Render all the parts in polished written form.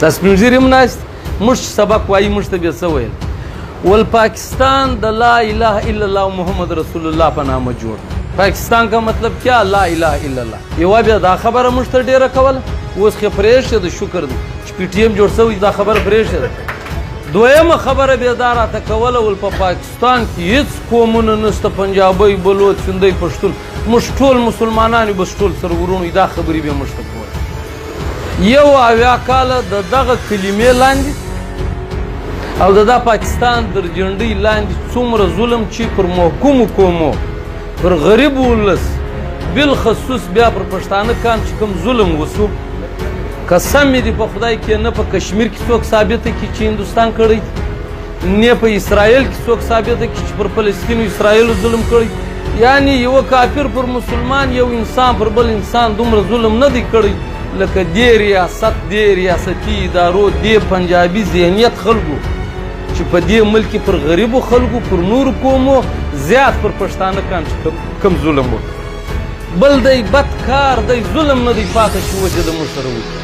دا سپین ږیري هم ناست، موږ چې سبق وایي موږ ته بیا څه ویل؟ ول پاکستان د لا اله الا الله محمد رسول الله په نامه جوړ. پاکستان کا مطلب کیا؟ لا اله الا الله. یوه بیا دا خبره موږ ته ډېره کوله، اوس خو پرېښې ده، شکر دی چې پي ټي ایم جوړ شوی، دا خبره پرېښې ده. دویمه خبره بیا دا راته کوله، ول په پاکستان کې هېڅ قومونه نشته، پنجابی، بلوڅ، سندی، پښتون، موږ ټول مسلمانان یو، بس ټول سره وروڼه یو. دا خبرې بیا موږ ته کولې. 71 کاله د دغه کلمې لاندې او د دا پاکستان در جنډۍ لاندې څومره ظلم چې پر محکومو قومو، پر غریب ولس، بالخصوص بیا پر پښتانه کام چې کوم ظلم وسو، قسم مې دې په خدای کې نه په کشمیر کې څوک ثابته کړي چې هندوستان کړی، نه په اسرائیل کې څوک ثابته کړي چې پر فلسطین او اسرائیل ظلم کړی. یعنی یو کافر پر مسلمان، یو انسان پر بل انسان دومره ظلم نه دی کړی لکه دې ریاست، دې ریاستي ادارو، دې پنجابي ذهنیت خلکو چې په دې ملک کې پر غریبو خلکو، پر نورو قومو، زیات پر پښتانه کام چې کم ظلم وکړ. بل دی بد کار دی، ظلم نه دی پاته چې وجه د موږ سره وکړي.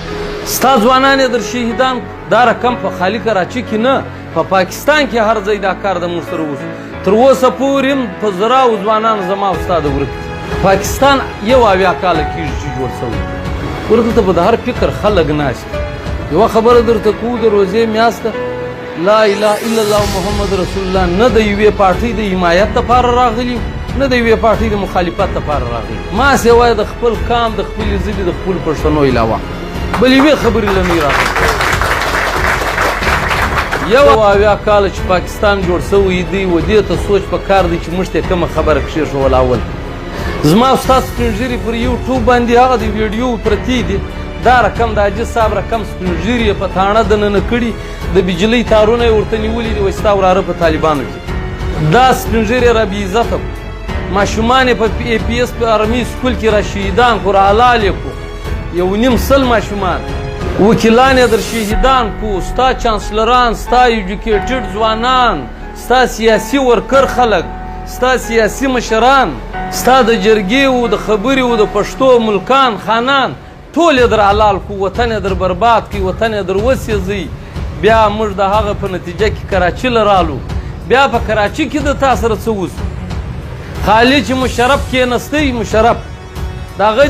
ستا ځوانان یې در شهیدان، دا رقم په خالي کراچي کې نه، په پاکستان کې هر ځای دا کار د موږ سره وشو. تر اوسه پورې هم په زراو ځوانان زما او ستا د ورک دي. پاکستان 71 کاله کېږي چې جوړ شوی دی. ګوره دلته به د هر فکر خلک ناست دي. یوه خبره درته کوو، د روژې میاشت ده، لا اله الا الله محمد رسول الله نه د یوې پارټۍ د حمایت لپاره راغلي، نه د یوې پارټۍ د مخالفت لپاره راغلي. ما سوای د خپل قام، د خپلې ژبې، د خپلو پښتنو علاوه بل یوې خبرې له نه راغلي. 71 کاله چې پاکستان جوړ شوی دی، و دې ته سوچ په کار دی چې موږ ته کومه خبره کښېښوله. اول زما استاد سپین ږیري پر یوټیوب باندې هغه د ویډیو پرتې دي، دا رقم د حاجي صاحب رقم سپین ږیري یې په تاڼه دننه کړي، د بجلۍ تارونه یې ورته نیولي دي، وایي ستا وراره په طالبانو کې. دا سپین ږیري را بې عزته کړو، ماشومان یې په ای پي اس په ارمي سکول کې را شهیدان کړو، را حلال یې کړو، 1.5 لک ماشومان. وکیلان یې در شهیدان کړو، ستا چانسلران، ستا ایجوکیټډ ځوانان، ستا سیاسي ورکر خلک، ستا سیاسي مشران، ستا د جرګې او د خبرې او د پښتو ملکان خانان ټول یې در حلال کړو، وطن یې در برباد کړي، وطن یې در وسېځي. بیا موږ د هغه په نتیجه کې کراچي له رالو، بیا په کراچي کې د تا سره څه وسو؟ خالي چې مشرف کېنستی، مشرف د هغه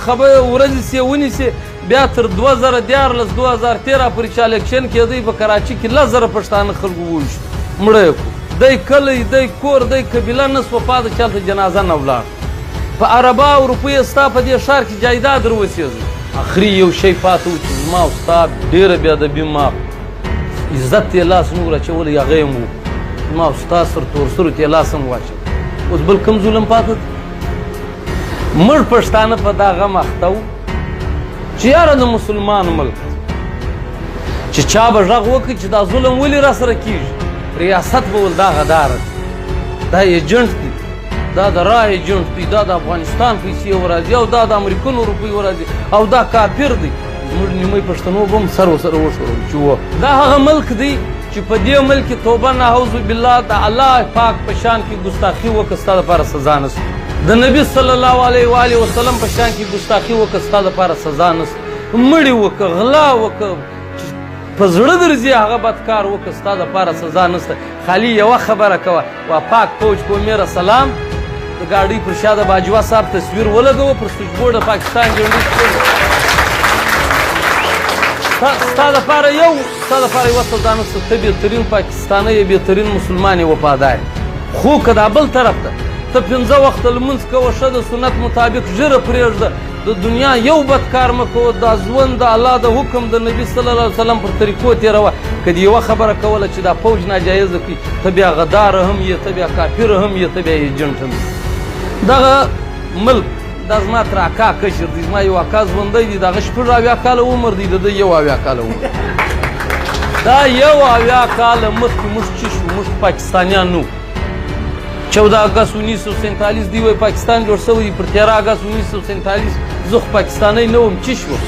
خبر ورځې سې ونیسي، بیا تر 2013، 2013 پورې چې الیکشن کېدی، په کراچي کې 10,000 پښتانه خلکو وویشت، مړه یې کړو. دی کلی، دی کور، دی قبیله نه سوه پاته چې هلته جنازه نه ولاړ. په ارباو روپۍ یې ستا په دې ښار کې جایداد در وسېځي. اخري یو شی پاته و چې زما او ستا ډېره بېادبي، ما عزت ته یې لاس نه ور اچولی، هغه یې هم وکړو. زما او ستا سر تور سرو ته یې لاس هم واچوه. اوس بل کوم ظلم پاته دی؟ موږ پښتانه په دا غم اخته وو چې یاره د مسلمان ملک چې چا به غږ وکړي چې دا ظلم ولې را سره کېږي، ریاست به ول دا غدار دی، دا ایجنټ دی، دا د را ایجنټ دی، دا د افغانستان پیسې ورځي او دا د امریکنو روپۍ ورځي او دا کافر دی. زموږ نیمه پښتنو به هم سر ورسره وښورول چې و دا هغه ملک دی چې په دې ملک کې توبه نعوذ بالله د الله پاک په شان کې ګستاخي وکړه ستا دپاره سزا نشته، د نبي صلی الله علیه و آله وسلم په شان کې ګستاخي وکړه ستا دپاره سزا نشته، مړي وکړه، غلا وکړه، په زړه درځي هغه بدکار وکړه ستا دپاره سزا نشته. خالي یوه خبره کوه، وا پاک فوج کو میرا سلام، د ګاډۍ پر شا د باجوه صاحب تصویر ولګوه، پر سویچ بورډ د پاکستان جنډې ستا دپاره یو ستا دپاره یوه سزا نشته. ته بهترین پاکستانی یې، بهترین مسلمان یې، وفادار. خو که دا بل طرف ته ته پنځه وخته لمونځ کوه، ښه د سنت مطابق ږیره پرېږده، د دنیا یو بد کار مه کوه، دا ژوند د الله د حکم د نبي صلی الله علیه وسلم پر طریقو تېروه، که دې یوه خبره کوله چې دا فوج ناجایزه کړي، ته بیا غدار هم یې، ته بیا کافر هم یې، ته بیا ایجنټ هم یې. دغه ملک دا زما تر اکا کشر دی، زما یو اکا ژوندی دی، د هغه 76 کاله عمر دی، د ده 71 کاله عمر. دا 71 کاله مخکې موږ چې شو، موږ پاکستانیان نه وو. 14 اګست 1947 دی وای پاکستان جوړ شوی دی، پر 13 اګست 1947 زه خو پاکستانی نه وم، چې شوم؟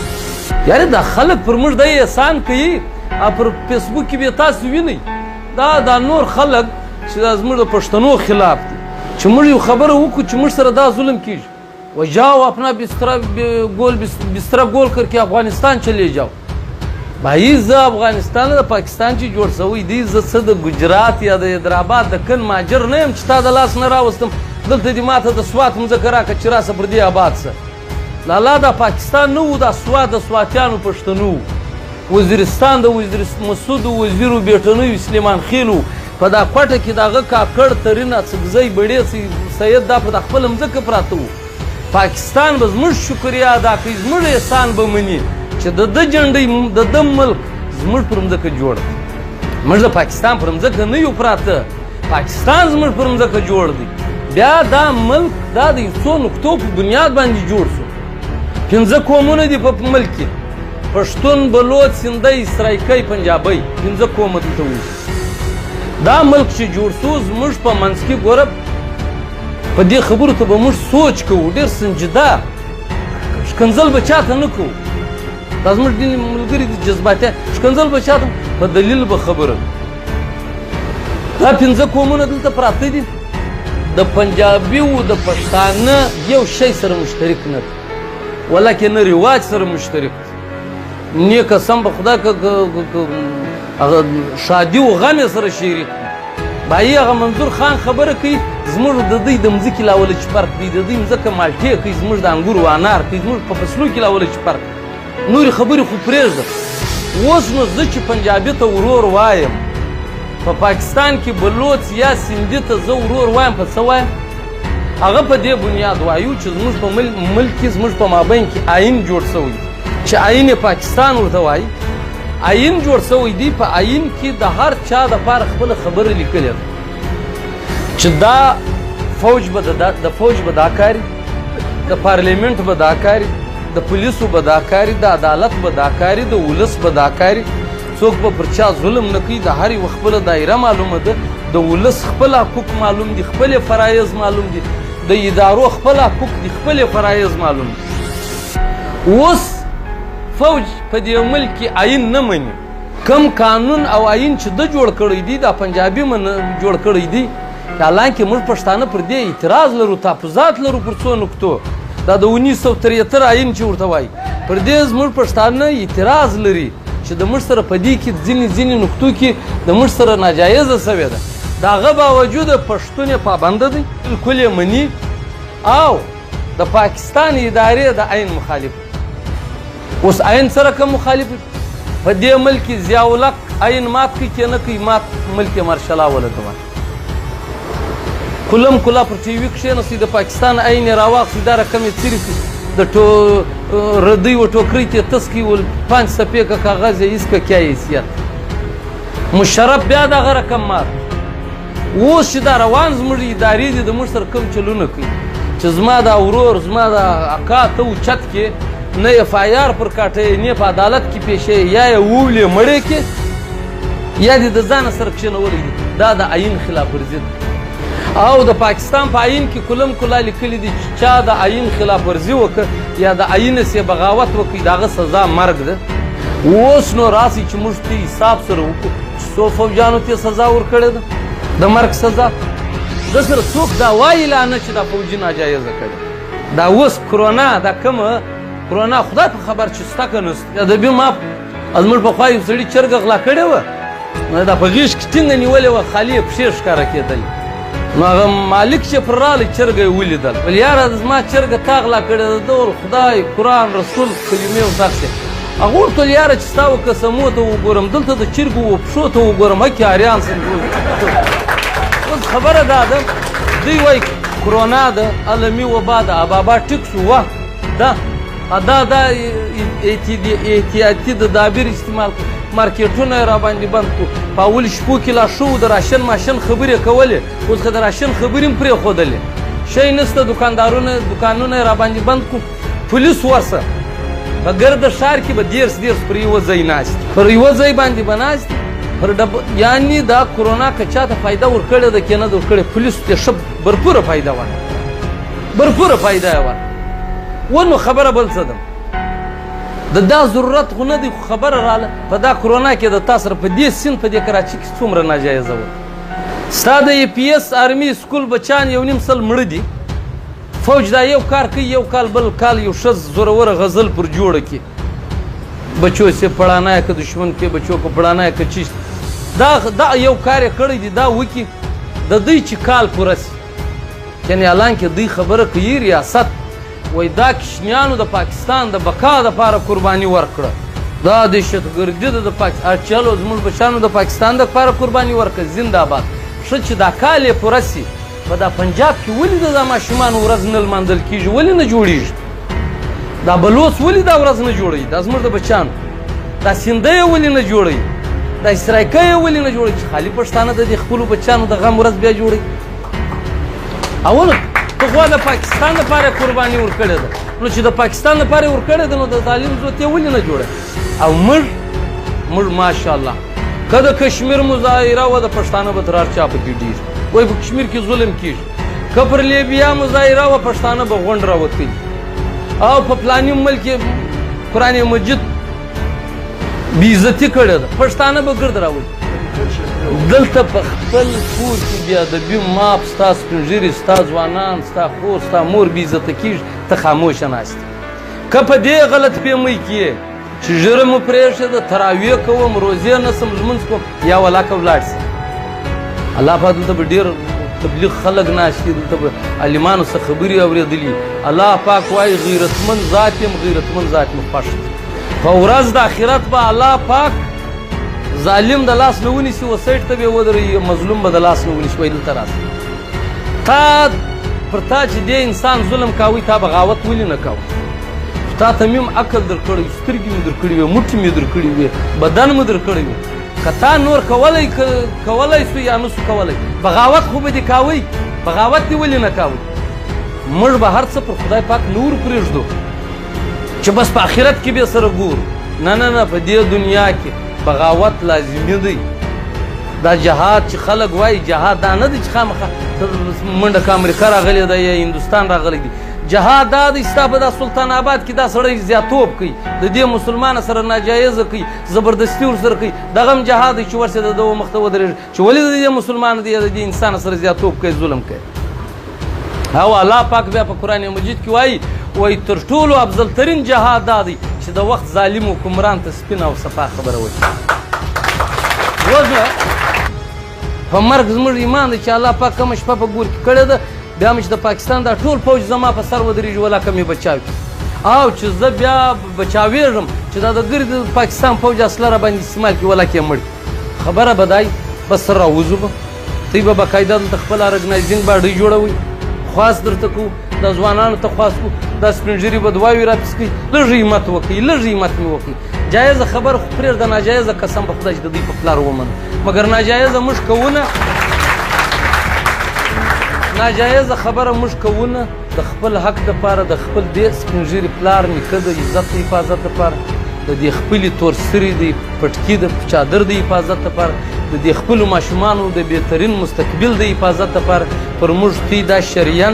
یعنې دا خلک پر موږ دی احسان کوي او پر فیسبوک کې بیا تاسو وینئ دا نور خلک چې دا زموږ د پښتنو خلاف دي، چې موږ یو خبره وکړو چې موږ سره دا ظلم کیږي، و جاو اپنا بستر گول بستر گول کر کے افغانستان چلے جاؤ. بای زه افغانستان د پاکستان چې جوړ شوی دی، زه څه د ګجرات یا د حیدرآباد د کن ماجر نه یم چې تا د لاس نه راوستم. دلته دې ماته د سوات مځکه راکړه چې راسه پر دې آباد سه. لالا دا پاکستان نه و، دا سوات د سواتیانو پښتنو و، وزیرستان د مسعود وزیرو بیټنیو سلیمان خېلو. په دا کوټه کې د هغه کاکړ ترین اڅکزی بړېڅی سید دا په دا خپله مځکه پراته وو. پاکستان به زموږ شکریه ادا کوي، زموږ احسان به مني چې د ده جنډۍ د ده ملک زموږ پر مځکه جوړ دی. موږ د پاکستان پر مځکه نه یو پراته، پاکستان زموږ پر مځکه جوړ دی. بیا دا ملک دا د یو څو نقطو په بنیاد باندې جوړ شو. 5 قومونه دي په ملک کې، پښتون، بلوڅ، سندی، سرایکی، پنجابی، 5 قومه دلته اوسي. دا ملک چې جوړ شو زموږ په منځ کې ګوره په دې خبرو ته به موږ سوچ کوو، ډېر سنجیده ښکنځل به چاته نه کوو. دا زموږ ځینې ملګري دي جذباتي، ښکنځل به چاته په دلیل به خبره. دا 5 قومونه دلته پراته دي. د پنجابي و د پښتانه یو شی سره مشترک نه دی، ولکه نه رواج سره مشترک دی. نه قسم به خدای که هغه ښادي و غم یې سره شریک دی. بایي هغه منظور خان خبره کوي زموږ د دوی د مځکې لاوله چې فرق دی، د دوی مځکه مالټې کوي، زموږ د انګورو انار کوي، زموږ په فصلو کې لاوله چې فرق دی. نورې خبرې خو پرېږده. اوس نو زه چې پنجابي ته ورور وایم، په پاکستان کې بلوڅ یا سندي ته زه ورور وایم، په څه وایم؟ هغه په دې بنیاد وایو چې زموږ په ملک کې زموږ په مابین کې آیین جوړ شوی دی چې آیین پاکستان ورته وایي. آیین جوړ شوی دی، په آیین کې د هر چا دپاره خپله خبره لیکلې ده چې دا فوج به د فوج به دا کاري، د پارلیمنټ به دا کاري، د پولیسو به دا کاري، د عدالت به دا کاري، د ولس به دا کاري. څوک به پر چا ظلم نه کوي. د هر یوه خپله دایره معلومه ده، د ولس خپل حقوق معلوم دي، خپلې فرایض معلوم دي، د ادارو خپل حقوق دي، خپلې فرایض معلوم دي. اوس فوج په دې ملک کې آیین نه مني. کم قانون او آیین چې ده جوړ کړی دی، دا پنجابي من جوړ کړی دی. حالانکه موږ پښتانه پر دې اعتراض لرو، تحفظات لرو پر څو نقطو. دا د 1973 آیین چې ورته وایي، پر دې زموږ پښتانه اعتراض لري چې د موږ سره په دې کې ځینې ځینې نقطو کې د موږ سره ناجایزه سوې ده. د هغه باوجود پښتون یې پابنده دی، بالکل یې مني او د پاکستان ادارې د آیین مخالف. اوس آیین سره کوم مخالف په دې ملک کې ضیاءالحق آیین مات کوي که نه کوي، مات ملک یې مارشلا ولګوه. کلم کلا پر ټي وي کښېنستی، د پاکستان آیین یې راواخیستی، دا رقم یې څیرې کړي، د ردۍ و ټوکرۍ ته یې تس کړي ول، 5 صفحې که کاغذ یې ایس که کیا حیثیت. مشرف بیا دغه رقم مات. اوس چې دا روان زموږ ادارې دي د موږ سره کوم چلونه کوي چې زما دا ورور زما دا اکا ته اوچت کې نه اف آی آر پر کاټه، نه په عدالت کې پېښې، یا یې وولې مړې کې، یا دې د ځانه سره کښېنولی دي. دا د آیین خلاف ورزي ده. او د پاکستان په آیین کې کلم کلا لیکلي دي چې چا د آیین خلاف ورزي وکړه یا د آیین سې بغاوت وکړي، د هغه سزا مرګ ده. اوس نو راسئ چې موږ ته حساب سره وکړو چې څو فوجانو ته سزا ورکړې ده د مرګ سزا. د سره څوک دا وایي لا نه چې دا فوجي ناجایزه کړې. دا اوس کرونا، دا کومه کرونا خدای په خبر چې سته که نه سته. ادبي ما زموږ پخوا یو سړي چرګه غلا کړې وه، نو دا په غېږ کې ټینګه نیولې وه، خالي یې پښې ښکاره کېدلې. نو هغه مالک چې پر راغی چرګه یې ولیدل، ویل یاره زما چرګه تا غلا کړې ده. ده ویل خدای، قرآن، رسول، کلمې ورته اخیستې. هغه ورته ویل یاره چې ستا و قسمو ته وګورم، دلته د چرګو و پښو ته وګورم، هکې اریان سم جوړ. اوس خبره دا ده، دوی وایي کرونا ده، عالمي وبا ده، ابابا ټیک شو وه ده دا دا احتیاطي تدابیر استعمال کړو، مارکیټونه یې راباندې بند کړو. په اول شپو کې لا ښه وو، د راشن ماشن خبرې کولې، اوس خو د راشن خبرې هم پرېښودلې، شی نشته، دوکانونه یې راباندې بند کړو. پولیس ورسه په ګرده ښار کې به 30 30 پر یوه ځای ناست، پر یوه ځای باندې به ناست پر ډب. یعنې دا کرونا که چاته فایده ورکړې ده که نه ده ورکړې، پولیسو ته ښه برپوره فایده ورکړه، برپوره فایده یې ورکړه. ونو خبره بل څه ده، د دا ضرورت خو نه دی، خو خبره راله په دا کرونا کې د تا سره په دې سیند په دې کراچي کې څومره ناجایزه وه. ستا د ای پي اس آرمي سکول بچیان 1.5 مړه دي. فوج دا یو کار کوي، یو کال بل کال یو ښه زوروره غزل پر جوړه کړي. بچو سه پڑھانا ہے که دشمن کې بچو کو پڑھانا ہے که چیز. دا یو کار یې کړی دی، دا وکي د دوی چې کال پوره سي، یعنې حالانکه دوی خبره کوي ریاست وایي دا کشنیانو د پاکستان د بقا دپاره قرباني ورکړه، دا دهشتګردي ده د پاکستان، چلو زموږ بچیانو د پاکستان دپاره قرباني ورکړه، زنده آباد. ښه چې دا کال یې پوره سي، په دا پنجاب کې ولې د دا ماشومانو ورځ نه لمانځل کېږي، ولې نه جوړېږي؟ دا بلوڅ ولې دا ورځ نه جوړوي؟ دا زموږ د بچیانو دا سنده یې ولې نه جوړوي؟ دا اسرائیکه یې ولې نه جوړوي چې خالي پښتانه د دې خپلو بچیانو د غم ورځ بیا جوړوي؟ اول ته خو د پاکستان لپاره قرباني ورکړې ده، نو چې د پاکستان لپاره ورکړې ده نو د ظالم زوت یې ولې نه جوړوي؟ او موږ ماشاءالله که د کشمیر مظاهره وه د پښتانه به تر هر چا پکې ډېر وایي، په کشمیر کې ظلم کېږي. که پر لیبیا مظاهره وه پښتانه به غونډ راوتلي، او په فلاني ملک کې قرآن مجید بې عزتي کړې ده، پښتانه به ګرد راولي. دلته په خپل کور کې بې ادبي ماپ، ستا سپین ږیري، ستا ځوانان، ستا خور، ستا مور بې عزته کېږي، ته خاموشه ناست. که په دې غلط فهمۍ کې چې ږیره مو پرېښې ده، تراویح کوم، روزې نسم، لمونځ کوم، یا ولاکه ولاړ سي. الله پاک دلته به ډېر تبلیغ خلک ناست دي، دلته به عالمانو څخه خبرې اورېدلي. الله پاک وایي غیرتمن ذات یم، غیرتمن ذات مې خوښ دی. په ورځ د آخرت به الله پاک ظالم د لاس نه ونیسي، و سیټ ته به یې ودروي، مظلوم به د لاس نه ونیسي، وایي دلته راسه. تا پر تا چې دې انسان ظلم کاوی، تا بغاوت ولې نه کاوه؟ تا ته مې هم عقل درکړی، سترګې مې درکړې وې، موټي مې درکړې وې، بدن مې درکړی وې. که تا نور کولی سو یا نه سو کولی، بغاوت خو به دې کاوی، بغاوت دې ولې نه کاوی؟ موږ به هر څه پر خدای پاک نور پرېږدو چې بس په آخرت کې به سره ګورو. نه نه نه، په دې دنیا کې بغاوت لازمي دی. دا جهاد چې خلک وایي جهاد دا نه دی چې خامخا منډه که امریکا راغلې ده یا هندوستان راغلی دی. جهاد دا دی ستا په دا سلطان آباد کې دا سړی زیاتوب کوي، د دې مسلمان سره ناجایزه کوي، زبردستي ورسره کوي، دغه هم جهاد دی چې ورسې د ده مخ ته ودرېږي چې ولې د دې مسلمان دی د دې انسان سره زیاتوب کوي، ظلم کوي. او الله پاک بیا په قرآن مجید کې وایي، وایي تر ټولو افضل ترین جهاد دا دی چې د وخت ظالم حکمران ته سپینه او صفا خبره وکړي. وزنه په مرګ زموږ ایمان دی چې الله پاک کومه شپه په ګور کې کړې ده، بیا مې چې د پاکستان دا ټول فوج زما په سر ودرېږي، ولاکه مې بچاوي، او چې زه بیا بچاوېږم چې دا د ګرد پاکستان فوج اصله را باندې استعمال کړي، ولاکه یې مړ کړي. خبره به دای بس سر راوځو به، دوی به باقاعده دلته خپل ارګنایزینګ باډۍ جوړوي، خواست درته کوو، دا ځوانانو ته خواست کوو، دا سپین ږیري به دعاوې راپسې کوي، لږ همت وکړئ، لږ همت مې وکړئ. جایزه خبره خو پرېږده، ناجایزه قسم په خدای چې د دوی په پلار ومنو، مګر ناجایزه موږ کوو نه، ناجایزه خبره موږ کوو نه. د خپل حق دپاره، د خپل دې سپین ږیري پلار نیکه د عزت د حفاظت دپاره، د دې خپلې تور سري د پټکي د چادر د حفاظت دپاره، د دې خپلو ماشومانو د بهترین مستقبل د حفاظت دپاره پر موږ دوی دا شریعاً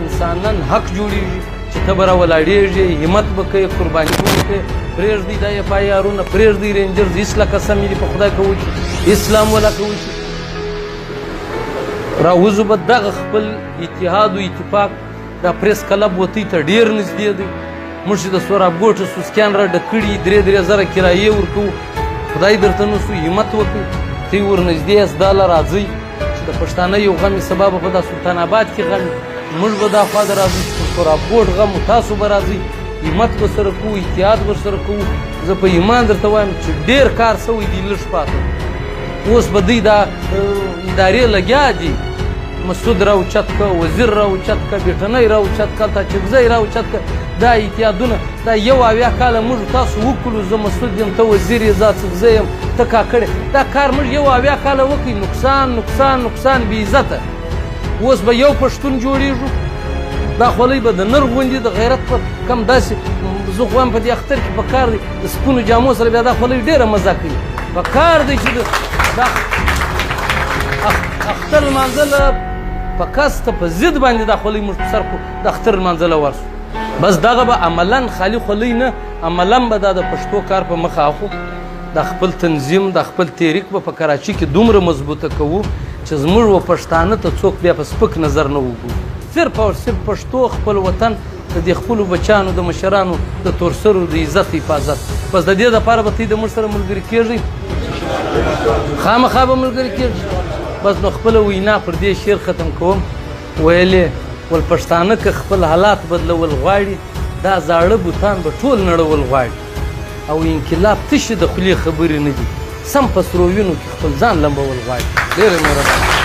انساناً حق جوړېږي چې ته به راولاړېږې، همت به کوې، قرباني به وکړې. پرېږدئ دا اف آی آرونه، پرېږدئ رینجرز، هېڅ له قسم یې په خدای که وشي، اسلام ولا که وشي. راوځو به دغه خپل اتحاد و اتفاق. دا پریس کلب وتی ته ډېر نږدې دی. موږ چې د سوراب ګوټه سوسکیان را ډک کړي، 3-3 زره کرایې ورکوو، خدای درته نه سو، همت وکړئ، تی ورنږدې یاست، دا له راځئ چې د پښتانه یو غم سبا به په دا سلطان آباد کې غم، موږ به دا خوا ته راځو چې پر سوراب ګوټ غم و، تاسو به راځئ، همت به سره کوو، اتحاد به سره کوو. زه په ایمان درته وایم چې ډېر کار سوی دی، لږ پاته. اوس به دوی دا ادارې لګیا دي، مسعود راوچت که، وزیر راوچت که، بیټنی راوچت که، هلته اچکزی راوچت که، دا اتحادونه دا 71 کاله موږ تاسو وکړو. زه مسعود یم، ته وزیر یې، زه اڅکزی یم، ته کاکړ یې. دا کار موږ 71 کاله وکړي، نقصان نقصان نقصان، بې عزته. اوس به یو پښتون جوړېږو، دا خولۍ به د نر غوندې د غیرت په کم داسې. زه خو وایم په دې اختر کې په کار دی د سپینو جامو سره بیا دا خولۍ ډېره مزه کوي. په کار دی چې دا اختر لمانځله په کس ته په ضد باندې دا خولۍ موږ په سر کړو، د اختر لمانځله ورسو. بس دغه به عملاً خالي خولۍ نه، عملاً به دا د پښتو کار په مخه اخو. دا خپل تنظیم، دا خپل تحریک به په کراچي کې دومره مضبوطه کوو چې زموږ و پښتانه ته څوک بیا په سپک نظر نه وګوري. صرف او صرف پښتو خپل وطن د دې خپلو بچیانو، د مشرانو، د تورسرو د عزت حفاظت. بس د دې دپاره به تی د موږ سره ملګري کېږئ؟ خامخا به ملګري کېږئ. بس نو خپله وینا پر دې شعر ختم کوم. ویلې ول پښتانه که خپل حالات بدلول غواړي، دا زاړه بوتان به ټول نړول غواړي، او انقلاب تشې د خولې خبرې نه دي، سم په سرو وینو کې خپل ځان لمبول غواړي. ډېره مهرباني.